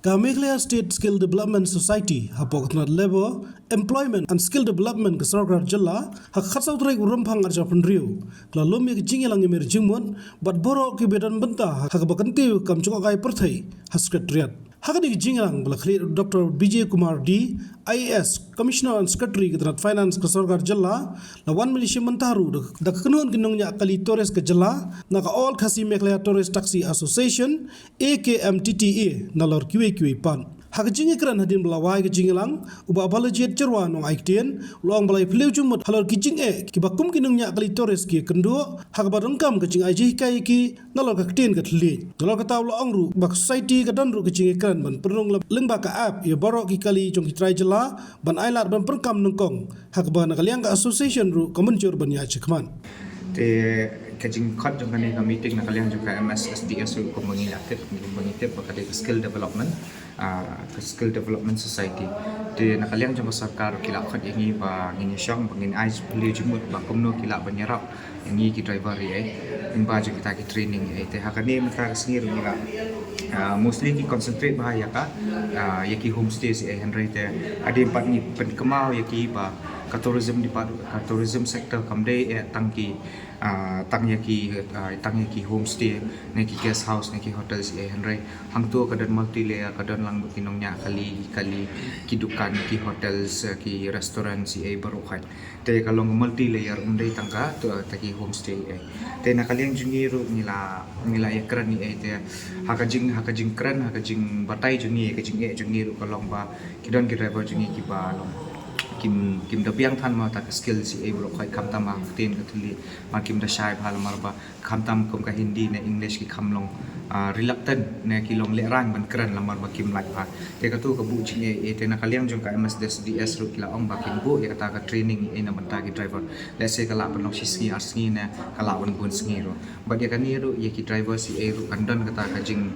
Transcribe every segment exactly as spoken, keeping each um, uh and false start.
Ka Meghalaya State Skill Development Society hapoh ka tnat Labour, Employment and Skill Development ka sorkar jylla, ha ka khatsaw tarik u Rymphang arhajar phew hynriew, ka la lum ïa ka jingïalang ïamir jingmut bad baroh kiba don bynta ha kaba kyntiew kam jngohkai pyrthei ha Secretariat. Ha kane ka jingïalang ba la khlieh da u Doctor Bijay Kumar D, I A S, Commissioner and Secretary ka tnat Finance ka sorkar jylla, la wan ban ïashim bynta ruh da ka kynhun ki nongñiah kali tourist ka jylla, na ka All Khasi Meghalaya Tourist Taxi Association, A K M T T A, nalor kiwei kiwei pat. Ha ka jingïakren hadien ba la wai ka jingïalang, u Bah Balajied Jyrwa, nongai ktien, u la ong ba la ïaphylliew jingmut halor ki jingeh kiba kum ki nongñiah kali tourist ki ïakynduh, ha kaba donkam ka jingai jinghikai ïa ki nalor ka ktien ka thylliej. Nalor kata u la ong ruh ba ka society ka don ruh ka jingïakren ban pynrung lyngba ka app ïa baroh ki kali jong ki trai jylla ban ailad ban pyrkhat nyngkong, ha kaba na ka liang ka association ruh ka mynjur ban ïaid shakhmat. Te ka jingkhot jong kane ka meeting na ka liang jong ka M S S D S ruh kumba ngi la tip, kumba ngi tip ba ka dei ka skill development, ah, ka skill development society. Te na ka liang jong ka sorkar ruh ki la khot ïa ngi ba ngin ïashong, ba ngin ai phylliew jingmut ba kumno ki lah ban ïarap ïa ngi ki driver ïa, eh, lyngba jong kita ki training ïa. Te ha kane mynta ka sngi ruh ngi la, ah, mostly ki concentrate bha ïa ka, ah, ïa ki homestay ïa, eh, hynrei te hadien pat ngi pynkynmaw ïa ki ba ka tourism depart-, ka tourism sector kam dei, eh, tang ki, ah, tang ïa ki, ah, tang ïa ki homestay ne ki guest house ne ki hotels ïa, eh, hynrei hangto ka don multi layer, ka don lang ba ki nongñiah kali, kali ki dukan, ki hotels, eh, ki restaurants ïa, eh, baroh khoit. Te ka long multi layer, ym dei tang ka, to, ta ki homestay ïa, eh. Te na ka liang jong ngi ruh ngi la, ngi la ïakren ïa, eh, te ha ka jing, ha ka jingkren, ha ka jingbatai jong ngi, ka jingeh jong ngi ruh ka long ba ki don ki driver jong ngi kiba long kim, kim da biang than mo ta ka skill ïa, eh, baroh khoit, khamtam ha ka ktien ka thylliej, ma kim da shai bha, namar ba khamtam kum ka Hindi ne English ki kham long, ah, reluctant ne ki long lehraiñ ban kren namar ba kim lait bha. Te kato ka buh jingeh, eh, te na ka liang jong ka M S S D S ruh ki la ong ba kin buh ïa kata ka training ïa, eh, na bynta ki driver. Let's say ka lah ban long shi sngi ar sngi ne ka lah ban bun sngi ruh. Bad ïa kane ruh ïa ki driver ïa, eh, ruh kan don kata ka jing,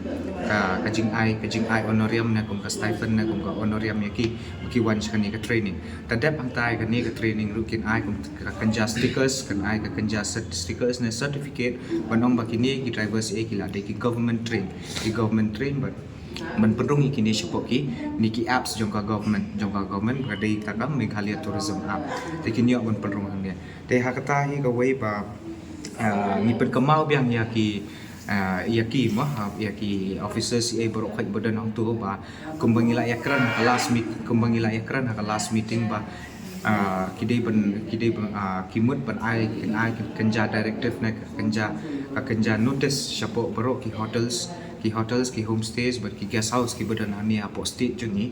ka, ka jingai, ka jingai honorarium ne kum ka stipend ne kum ka honorarium ïa ki, ba ki wan sha kane ka training. Te dep hangtai kane ka training ruh kin ai kum ka kynja stickers, kan ai ka kynja cert-, stickers ne certificate ban ong ba kine ki drivers ïa, eh, ki la dei ki government train, ki government train, bad ban pynrung ïa kine shapoh kine ki apps jong ka government, jong ka government, ka dei kata ka Meghalaya Tourism App. Te kin ïoh ban pynrung hangne. Te ha kata hi kawei ba, ah, ngi pynkynmaw biang ïa ki, ah, ïa ki mo, ha, ïa ki officers ïa, eh, baroh khoit ba don hangto ba kumba ngi la ïakren ha ka last meet-, kumba ngi la ïakren ha ka last meeting ba, ah, ki dei ban, ki dei ban, ah, ki mut ban ai, kin ai, kin, kynja directive ne ka kynja, ka kynja notice shapoh baroh ki hotels, ki hotels, ki homestays bad ki guest house kiba don hangne hapoh state jong ngi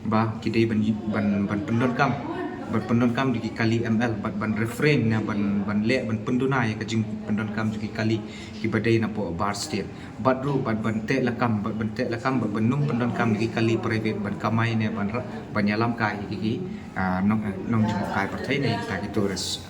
ba ki dei ban, ban, ban pyndonkam, ban pyndonkam da ki kali M L bad ban refrain ne ban, ban leh ban pynduna ïa ka jingpyndonkam jong ki kali kiba dei napoh bar state. Bad ruh bad ban teh lakam, bad ban teh lakam, bad ban nym pyndonkam ïa ki kali private ban kamai ne ban ra-, ban ïalam kai ïa ki, ki, ah, nong, nongjngohkai pyrthei ne kita ki tourist.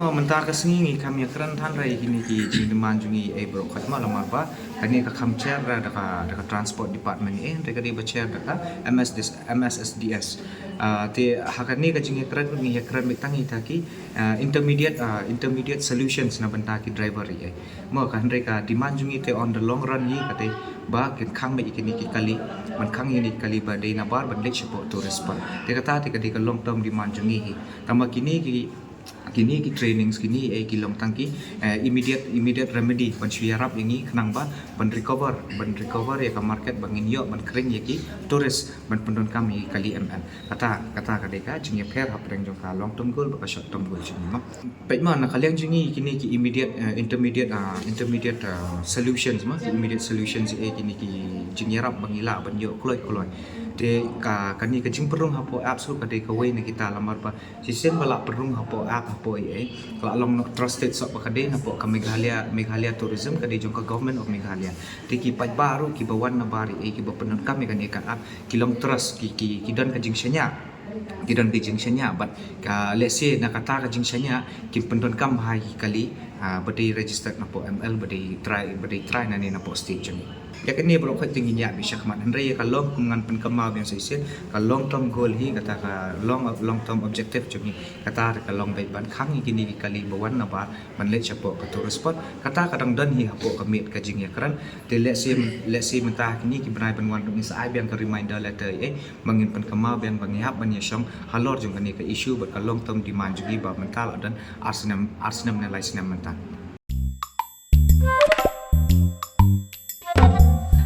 Oh, mynta ka sngi ngi kham ïakren than re ïa kine ki jingdemand jong ngi ïa, eh, baroh khoit mo, namar ba kane ka kham chair da ka, da ka transport department ïa, eh, hynrei ka dei ba chair da ka M S D S, M S S D S. Ah, te ha kane ka jingïakren ngi ïakren beit tang ïa kita ki, ah, intermediate, ah, intermediate solutions na bynta ki driver ïa, eh. Mo, ka hynrei ka demand jong ngi te on the long run hi ka dei ba kin khang beit ïa kine ki kali, ban khang ïa kine ki kali ba dei nabar ban leit shapoh tourist spot. Te kata te ka dei ka long term demand jong ngi hi. Tangba kine ki, kine ki trainings kine, eh, ki long tang ki, eh, immediate, immediate remedy ban shu ïarap ïa ngi khnang ba ban recover, ban recover ïa ka market ba ngin ïoh ban kren ïa ki tourist ban pyndonkam ïa ki kali M L. Kata, kata ka dei ka jingïapher hapdeng jong ka long term goal bad ka short term goal jong ngi mo. Peit mo, na ka liang jong ngi kine ki immediate, eh, intermediate, ah, intermediate, ah, solutions mo, ki immediate solutions, eh, kine ki jingïarap ba ngi lah ban ïoh kloi kloi. Te ka, kane ka jingpynrung hapoh apps ruh ka dei kawei na kita, namar ba shisien ba lah pynrung hapoh app hapoh ïa, eh, ka lah long noh trusted shuh ba ka dei napoh ka Meghalaya, Meghalaya Tourism ka dei jong ka Government of Meghalaya. Te ki paidbah ruh kiba wan nabar ïa, eh, kiba pyndonkam ïa kane ka app ki long trust, ki, ki, ki don ka jingshaniah. Ki don ka jingshaniah bad ka, let's say, na kata ka jingshaniah kin pyndonkam bha ïa ki kali, Ah, ba dei registered napoh M L, ba dei trai, ba dei trai nangne napoh state jong ngi. Ïa kane baroh khoit te ngin ïa bishar khmat, hynrei ïa ka long kum ngan pynkynmaw biang sa shisien, ka long term goal hi, kata ka long, long term objective jong ngi. Kata ka long beit ban khang ïa kine ki kali ba wan nabar ban leit shapoh ka tourist spot. Kata ka dang don hi hapoh ka miet ka jingïakren. Te lehse, lehse mynta kine ki bnai ban wan ruh ngin sa ai biang ka reminder letter ïa, ba ngin pynkynmaw biang ba ngi hap ban ïashong halor jong kane ka issue bad ka long term demand jong ngi ba mynta la don ar snem, ar snem ne lai snem mynta.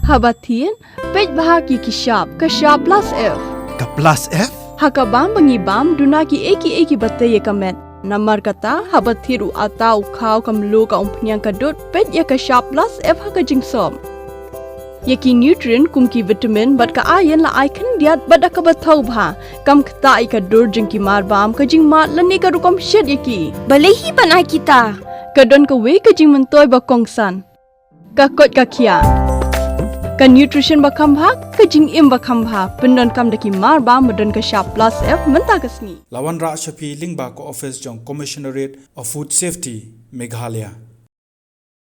Haba thied, peit bha ki ki shap, ka shap plus F. Ka plus F? Ha ka bam ba ngi bam, duna ki ei ki ei ki ba tei ïa ka met. Namar kata, haba thied u atta, u khaw, ka mluh, ka umphniang, ka dud, peit ïa ka shap plus F ha ka jingsop. Ïa ki nutrient kum ki vitamin bad ka iron la ai khyndiat bad da kaba thaw bha. Kam ktah ïa ka dur jong ki mar bam, ka jingmad lane ka rukom shet ïa ki. Balei hi ban ai kita? Ka don kawei ka jingmyntoi ba kongsan. Ka koit ka khiah. Ka nutrition ba kham bha, ka jingim ba kham bha. Pyndonkam da ki mar bam ba don ka shap plus F mynta ka sngi. La wanrah sha phi lyngba ka office jong Commissionerate of Food Safety, Meghalaya.